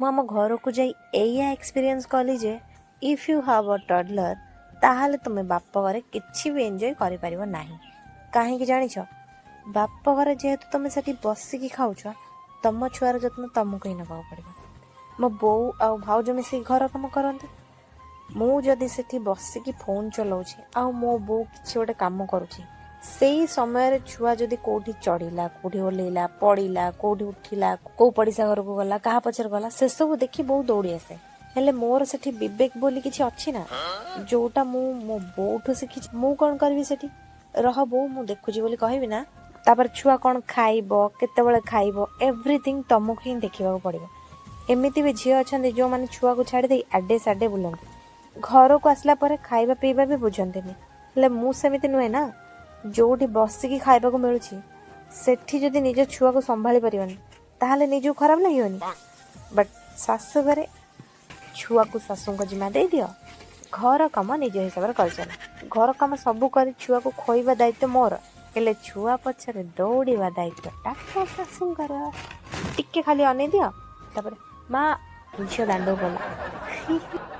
ମୁଁ ଆମ ଘରକୁ ଯାଇ ଏଇଆ ଏକ୍ସପିରିଏନ୍ସ କଲି ଯେ if you have a toddler, ତାହେଲେ ତୁମେ ବାପ ଘରେ କିଛି ବି ଏନ୍ଜୟ କରିପାରିବ ନାହିଁ। କାହିଁକି ଜାଣିଛ? ବାପ ଘରେ ଯେହେତୁ ତୁମେ ସେଠି ବସିକି ଖାଉଛ, ତମ ଛୁଆର ଯତ୍ନ ତମକୁ ହିଁ ନେବାକୁ ପଡ଼ିବ। ମୋ ବୋଉ ଆଉ ଭାଉଜ ମିଶିକି ଘର କାମ କରନ୍ତି। ମୁଁ ଯଦି ସେଠି ବସିକି ଫୋନ୍ ଚଲାଉଛି ଆଉ ମୋ ବୋଉ କିଛି ଗୋଟେ କାମ କରୁଛି, ସେଇ ସମୟରେ ଛୁଆ ଯଦି କୋଉଠି ଚଢ଼ିଲା, କୋଉଠି ଓହ୍ଲେଇଲା, ପଡ଼ିଲା, କୋଉଠି ଉଠିଲା, କୋଉ ପଡ଼ିଶା ଘରକୁ ଗଲା, କାହା ପଛରେ ଗଲା, ସେସବୁ ଦେଖି ବୋଉ ଦୌଡ଼ି ଆସେ। ହେଲେ ମୋର ସେଠି ବିବେକ ବୋଲି କିଛି ଅଛି ନା, ଯୋଉଟା ମୁଁ ମୋ ବୋଉଠୁ ଶିଖିଛି। ମୁଁ କ'ଣ କରିବି ସେଠି? "ରହ ବୋଉ, ମୁଁ ଦେଖୁଛି" ବୋଲି କହିବି ନା? ତାପରେ ଛୁଆ କ'ଣ ଖାଇବ, କେତେବେଳେ ଖାଇବ, ଏଭ୍ରିଥିଙ୍ଗ ତମକୁ ହିଁ ଦେଖିବାକୁ ପଡ଼ିବ। ଏମିତି ବି ଝିଅ ଅଛନ୍ତି, ଯୋଉମାନେ ଛୁଆକୁ ଛାଡ଼ି ଦେଇ ଆଡେ ସାଡେ ବୁଲନ୍ତି, ଘରକୁ ଆସିଲା ପରେ ଖାଇବା ପିଇବା ବି ବୁଝନ୍ତିନି। ହେଲେ ମୁଁ ସେମିତି ନୁହେଁ ନା। ଯୋଉଠି ବସିକି ଖାଇବାକୁ ମିଳୁଛି, ସେଠି ଯଦି ନିଜ ଛୁଆକୁ ସମ୍ଭାଳି ପାରିବନି, ତାହେଲେ ନିଜକୁ ଖରାପ ଲାଗିବନି? ବଟ୍ ଶାଶୁ ଘରେ ଛୁଆକୁ ଶାଶୁଙ୍କ ଜିମା ଦେଇଦିଅ, ଘର କାମ ନିଜ ହିସାବରେ କରିଚାଲ। ଘର କାମ ସବୁ କରି ଛୁଆକୁ ଖୋଇବା ଦାୟିତ୍ୱ ମୋର, ହେଲେ ଛୁଆ ପଛରେ ଦୌଡ଼ିବା ଦାୟିତ୍ୱଟା ମୋ ଶାଶୁଙ୍କର। ଟିକେ ଖାଲି ଅନେଇ ଦିଅ, ତାପରେ ମା ଝିଅ ଦାଣ୍ଡକୁ ଗଲା।